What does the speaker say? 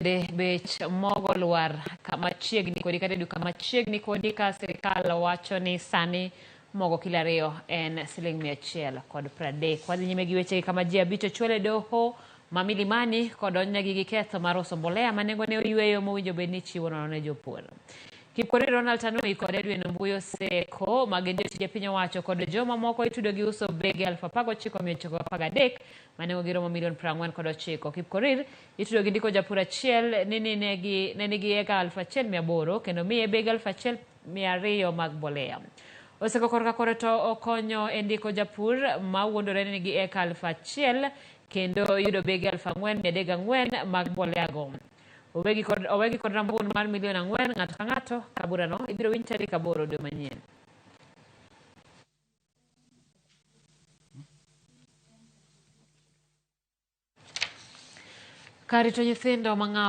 Bende bech mogo lwar kama chiegni kodi kata e duka machiegni kodi ka sirikal wacho ni sani mogo kilo 2 en siling 130. Wadhi nyime gi wechegi kama ji 5 ochwal e doho ma Milimani kod donjnegi gi ketho mar uso mbolea ma nengone oyweyo mowinjo bed ni chiwo nono ne jopur. Kipkorir Ronald Tanui kod Edwin Mbuyo Seko ma gin jotije piny owacho kod joma moko itudo gi uso bege 19,913 ma nengogi romo milion 49. Kipkorir itudo gi ndiko japur achiel ni ne nigi eka 1,800 kendo miye bege 1,200 mag mbolea. Oseko korka kore to okonyo e ndiko japur ma wuondore ni nigi eka 1,000 kendo yudo bege 4,304 mag mbolea go. Owegi kod rambun mar milion 4 ng'ato ka ng'ato ka burano ibiro winj tarik 8 dwe manyien. Kar rito nyithindo mang'awo.